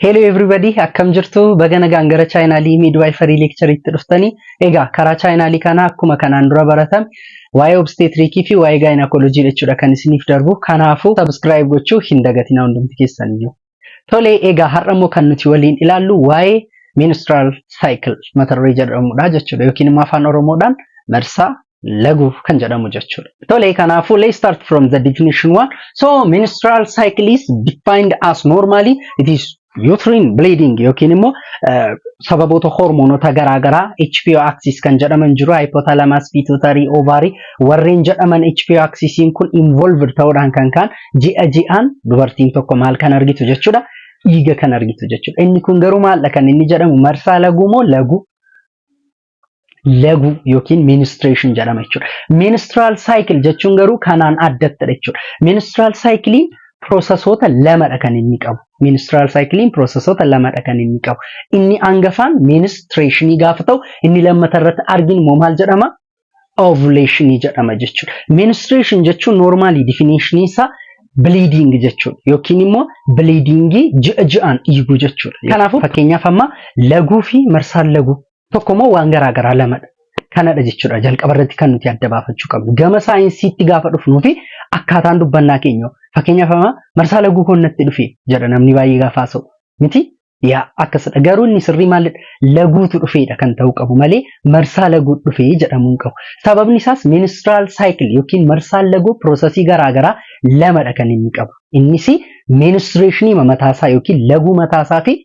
Hello everybody, akkam jirtu? Baga nagaan gara channelii Midwifery Lectureitti dhuftanii. Egaa karaa channelii kanaa akkuma kanaan dura baratame waa'ee obstetricii fi waa'ee gynecology jechuudha kan isiniif darbu. Kanaafuu subscribe gochuu hin dagatinaa hundumti keessaniyyuu. Tole, egaa har'a immoo kan nuti waliin ilaallu waa'ee menstrual cycle mata duree jedhamudha jechuudha, yookiin immoo afaan Oromoodhaan marsaa laguu kan jedhamu jechuudha. Tole, kanaafuu let's start from the definition one. So menstrual cycle is defined as normally it is uterine bleeding yookiin immoo sababoota hormoonota garaagaraa HPO axis kan jedhaman jiru, hypothalamus, pituitary, ovary warreen jedhaman. HPO axisiin kun involved ta'uudhaan kan kaan ji'a ji'aan dubartiin tokko maal kan argitu jechuudha? Dhiiga kan argitu jechuudha. Inni kun garuu maaldha kan inni jedhamu? Marsaa laguu moo laguu? Laguu yookiin menstruation jedhama jechuudha. Menstrual cycle jechuun garuu kanaan addattadha jechuudha. Menstrual cyclein processoota lamadha kan inni qabu. Menstrual cyclein processoota lamadha kan inni qabu. Inni hangafaan menstruationii gaafa ta'u, inni lammata irratti arginu immoo maal jedhama? Ovulationii jedhama jechuudha. Menstruation jechuun normally definition isaa bleeding jechuudha, yookiin immoo bleedingii ji'a ji'aan dhiiguu jechuudha. Kanaafuu fakkeenyaaf amma laguu fi marsaan laguu tokko immoo waan garaagaraa lamadha. Kanadha jechuudha jalqaba irratti kan nuti adda baafachuu qabnu. Gama saayinsiitti gaafa dhufnuu fi akkaataan dubbannaa keenya, fakkeenyaaf amma "marsaa laguu koo natti dhufe" jedha namni baay'ee gaafa haasa'u. Miti? Yaa, akkasidha. Garuu inni sirrii maalidha? Laguutu dhufeedha kan ta'uu qabu malee marsaa laguu dhufee jedhamuu hin qabu. Sababni isaas menstrual cycle yookiin marsaan laguu processii garaagaraa lamadha kan inni qabu. Innis menstruationii mataasaa yookiin laguu mataasaa fi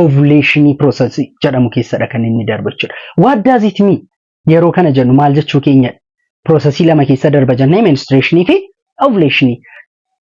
ovulationii processii jedhamu keessadha kan inni darbu jechuudha. What does it mean? Yeroo kana jennu maal jechuu keenyadha? Processii lama keessa darba jennee, menstruationii fi ovulationii.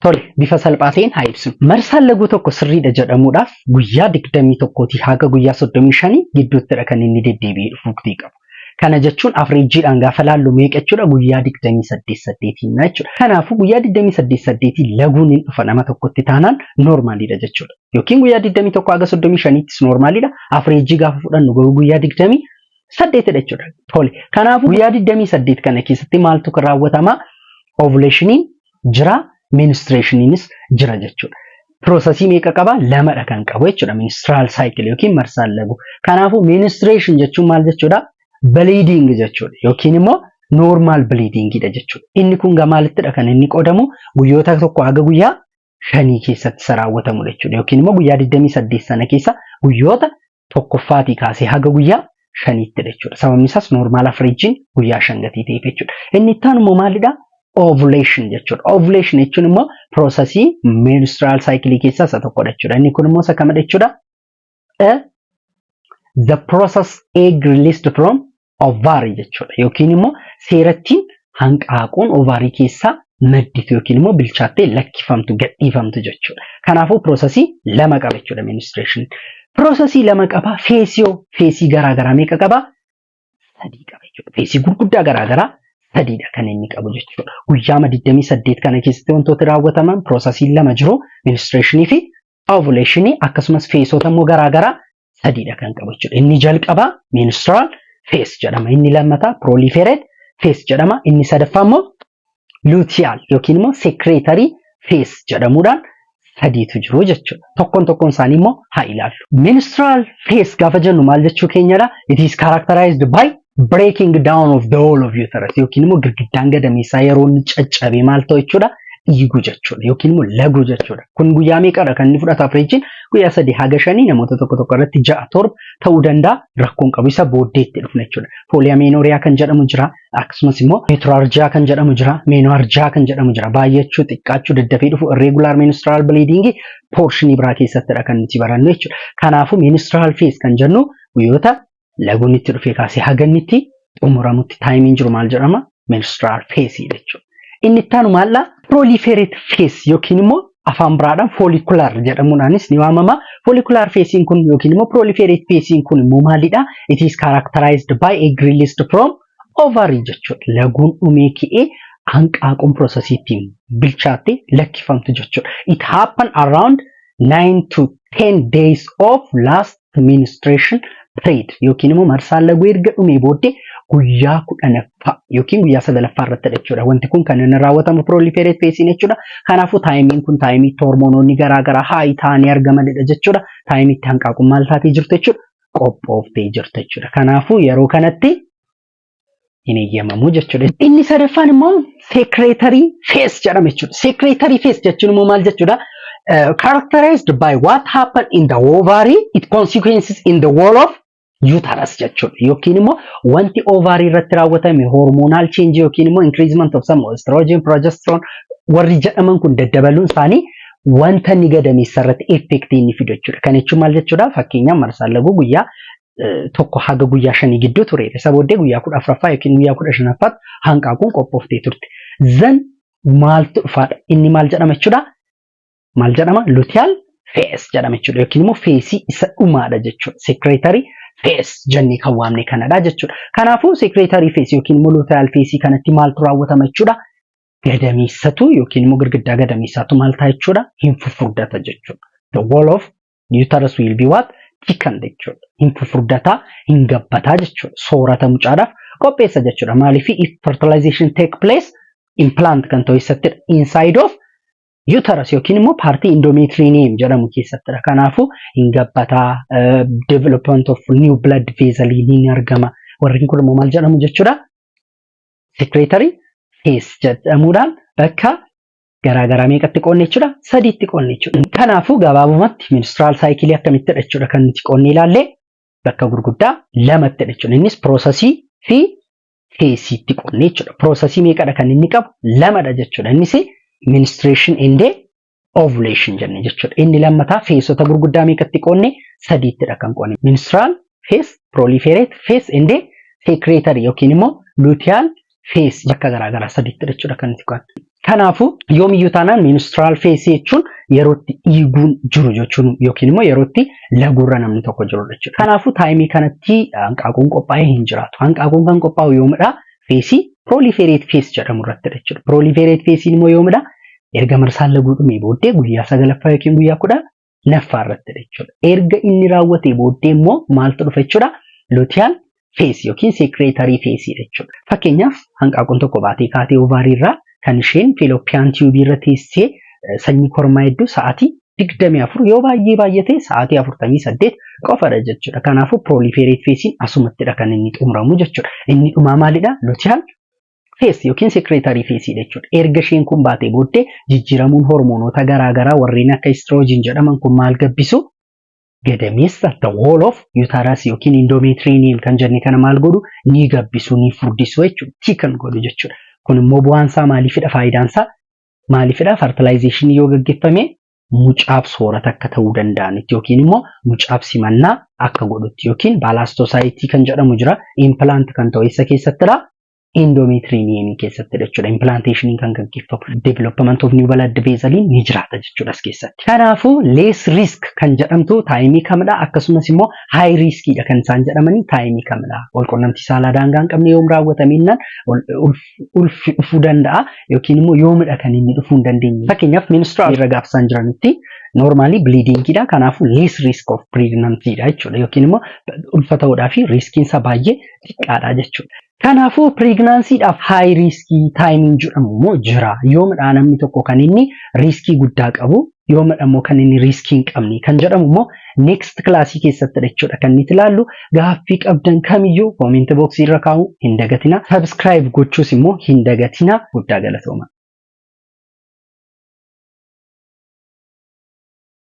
Tole, bifa salphaa ta'een haa ibsinu. Marsaan laguu tokko sirriidha jedhamuudhaaf guyyaa 21tii haga guyyaa 35 gidduuttidha kan inni deddeebi'ee dhufuutii qabu. Kana jechuun averageiidhaan gaafa laallu meeqa jechuudha? Guyyaa 28 8 jechuudha. Kanaafuu guyyaa 28 8 laguun hin dhufa nama tokkotti taanaan normaliidha jechuudha. Yookiin guyyaa 21 haga 35ttis normaliidha. Averageii gaafa fudhannu garuu guyyaa 28dha jechuudha. Tole, kanaafuu guyyaa 28 kana keessatti maaltu raawwatama? Ovulationiin jira, menstruationiinis jira jechuudha. Processii meeqa qaba? Lamadha kan qabu jechuudha. Menstrual cycle yookiin marsaan laguu. Kanaafuu menstruation jechuun maal jechuudha? Bleeding jechuudha. Yookiin immoo normal bleedingidha jechuudha. Inni kun maalittidha kan inni qoodamu? Guyyoota 1 haga guyyaa 5 keessatti isa raawwatamudha jechuudha. Yookiin immoo guyyaa 28 sana keessa guyyoota tokkoffaatii kaasee haga guyyaa 5ttidha jechuudha. Sababni isaas normal averageiin guyyaa 5 gatii ta'eef jechuudha. Inni itti aanu immoo maalidha? Ovulation jechuudha. Ovulation jechuun immoo processii menstrual cycle keessaa isa tokkodha jechuudha. Inni kun immoo isa kamidha jechuudha? The process egg released from ovary jechuudha. Yookiin immoo seerattiin hanqaaquun ovary keessaa madditu yookiin immoo bilchaattee lakkifamtu, gadhiifamtu jechuudha. Kanaafuu processii lama qaba jechuudha menstruation. Processii lama qaba. Phaseiyoo phaseii garaagaraa meeqa qaba? Sadii qaba jechuudha. Phaseii gurguddaa garaagaraa sadiidha kan inni qabu jechuudha. Guyyaama 28 kana keessatti wantoota raawwataman processiin lama jiru, menstruationii fi ovulationii, akkasumas phaseota immoo garaagaraa sadiidha kan qabu jechuudha. Inni jalqabaa menstrual phase jedhama. Inni lammataa proliferate phase jedhama. Inni sadaffaa immoo luteal yookiin immoo secretory phase jedhamuudhaan sadiitu jiru jechuudha. Tokkoon tokkoon isaanii immoo haa ilaallu. Menstrual phase gaafa jennu maal jechuu keenyadha? It is characterized by breaking down of the wall of uterus yookiin immoo girgiddaan gadameessaa yeroo inni caccabe maal ta'u jechuudha? Dhiigu jechuudha yookiin immoo laguu jechuudha. Kun guyyaa meeqadha kan inni fudhatu averageiin? Guyyaa 3 haga 5, namoota tokko tokko irratti 6, 7 ta'uu danda'a. Rakkoon qabu, isa booddeetti dhufna jechuudha. Polymenorrhea kan jedhamu jira, akkasumas immoo metrorrhagia kan jedhamu jira, menorrhagia kan jedhamu jira. Baay'achuu, xiqqaachuu, daddafee dhufu, irregular menstrual bleeding portionii biraa keessattidha kan nuti barannu jechuudha. Kanaafuu menstrual phase kan jennu guyyoota laguun itti dhufee kaasee haga inni itti xumuramutti timeiin jiru maal jedhama? Menstrual phase jechuudha. Inni itti aanu maaldha? Proliferate phase yookiin immoo afaan biraadhaan follicular jedhamuudhaanis ni waamama. Follicular phase kun yookiin immoo proliferate phase kun immoo maalidha? It is characterized by egg released from ovary jechuudha. Laguun dhumee ka'ee hanqaaquun processii ittiin bilchaattee lakkifamtu jechuudha. It happen around 9 to 10 days of last menstruation Period yookiin immoo marsaan laguu erga dhumee booddee guyyaa 10ffaa yookiin guyyaa sagalaffaa irratti jechuudha. Wanti kun kan inni raawwatamu proliferate phase jechuudha. Kanaafuu timeiin kun timeii itti hormoonoonni garaagaraa high ta'anii argamanidha jechuudha. Timeii itti hanqaaquun maal taatee jirtu jechuudha? Qophooftee jirtu jechuudha. Kanaafuu yeroo kanatti hin eeyyamamu jechuudha. Inni sadaffaan immoo secretory phase jedhama jechuudha. Secretory phase jechuun immoo maal jechuudha? Characterized by what happened in the ovary, it consequences in the wall of uterus jechuudha. Yookiin immoo wanti ovary irratti raawwatame hormonal change yookiin immoo increasement of some estrogen, progesterone warri jedhaman kun daddabaluun isaanii wanta inni gadameessa irratti effect inni fidu jechuudha. Kan jechuun maal jechuudha? Fakkeenyaaf, marsaan laguu guyyaa 1 haga guyyaa 5 gidduu ture. Isa booddee guyyaa 14ffaa yookiin guyyaa 15ffaatti hanqaaquun qophooftee turte. Then maaltu dhufaadha? Inni maal jedhama jechuudha? Maal jedhama? Luteal phase jedhama jechuudha. Yookiin immoo phaseii isa dhumaadha jechuudha. Secretory phase jennee kan waamne kanadha jechuudha. Kanaafuu secretory phase yookiin immoo luteal phaseii kanatti maaltu raawwatama jechuudha? Gadameessatu yookiin immoo girgiddaa gadameessaatu maal ta'a jechuudha? Hin fufurdata jechuudha. The wall of uterus will be what? Thickened jechuudha. Hin fufurdataa, hin gabbataa jechuudha. Soorata mucaadhaaf qopheessa jechuudha. Maaliif? If fertilization take place, implant kan ta'u eessattidha? Inside of uterus yookiin immoo partii endometrium jedhamu keessattidha. Kanaafuu hin gabbataa, development of new blood vessel ni argama. Warreen kun immoo maal jedhamu jechuudha? Secretory phase jedhamuudhaan bakka garaagaraa meeqatti qoonne jechuudha? Sadiitti qoonne jechuudha. Kanaafuu gabaabumatti menstrual cycle akkamittidha jechuudha kan nuti qoonne ilaalle? Bakka gurguddaa lamattidha jechuudha. Innis processii fi phaseiitti qoonne jechuudha. Processii meeqadha kan inni qabu? Lamadha jechuudha. Innis menstruation and ovulation jenne jechuudha. Inni lammataa phaseota gurguddaa meeqatti qoonne? Sadiittidha kan qoonne. Menstrual phase, proliferate phase and secretory yookiin immoo luteal phase bakka garaagaraa sadiittidha jechuudha kan nuti qoonne. Kanaafuu yoomiyyuu taanaan menstrual phase jechuun yerootti dhiiguun jiru jechuun yookiin immoo yerootti laguurra namni tokko jirudha jechuudha. Kanaafuu timeii kanatti hanqaaquun qophaa'ee hin jiraatu. Hanqaaquun kan qophaa'u yoomidha? Phaseii proliferate phase jedhamu irrattidha jechuudha. Proliferate phaseiin immoo yoomidha? Erga marsaan laguu dhumee booddee guyyaa sagalaffaa yookiin guyyaa 10ffaa irrattidha jechuudha. Erga inni raawwatee booddee immoo maaltu dhufa jechuudha? Luteal phase yookiin secretory phaseiidha jechuudha. Fakkeenyaaf, hanqaaquun tokko baatee kaatee ovary irraa kan isheen fallopian tubeii irra teessee sanyii kormaa hedduu sa'aatii 24, yoo baay'ee baay'ate sa'aatii 48 qofadha jechuudha. Kanaafuu proliferate phaseiin asumattidha kan inni xumuramu jechuudha. Inni dhumaa maalidha? Luteal phase yookiin secretory phaseiidha jechuudha. Erga isheen kun baatee booddee jijjiiramuun hormoonota garaagaraa warreen akka estrogen jedhaman kun maal gabbisu? Gadameessa, the wall of uterus yookiin endometrium kan jenne kana maal godhu? Ni gabbisu, ni furdisu jechuudha. Thicken godhu jechuudha. Kun immoo bu'aan isaa maaliifidha? Faayidaan isaa maaliifidha? Fertilization yoo gaggeeffame mucaaf soorata akka ta'uu danda'anitti yookiin immoo mucaaf simannaa akka godhutti yookiin blastocyst kan jedhamu jira. Implant kan ta'u eessa keessattidha? Endometriumii keessatti jechuudha. Implantation kan gaggeeffamu. Development of new blood vessel ni jiraata jechuudha as keessatti. Kanaafuu less risk kan jedhamtu timeii kamidha? Akkasumas immoo high riskiidha kan isaan jedhamanii timeii kamidha? Walqunnamtii saalaa daangaa hin qabne yoom raawwatamennaan ulfi dhufuu danda'a yookiin immoo yoomidha kan inni dhufuu hin dandeenye? Fakkeenyaaf, menstrual irra gaafa isaan jiranitti normally bleedingidha. Kanaafuu less risk of pregnancy dha jechuudha. Yookiin immoo ulfa ta'uudhaa fi riskiin isaa baay'ee xiqqaadha jechuudha. Kanaafuu pregnancydhaaf high riskii timeiin jedhamu immoo jira. Yoomidha namni tokko kan inni riskii guddaa qabu, yoomidha immoo kan inni riskii hin qabne kan jedhamu immoo next classii keessattidha jechuudha kan nuti ilaallu. Gaaffii qabdan kamiyyuu comment boxii irra kaa'uu hin dagatina. Subscribe gochuus immoo hin dagatina. Guddaa galatooma.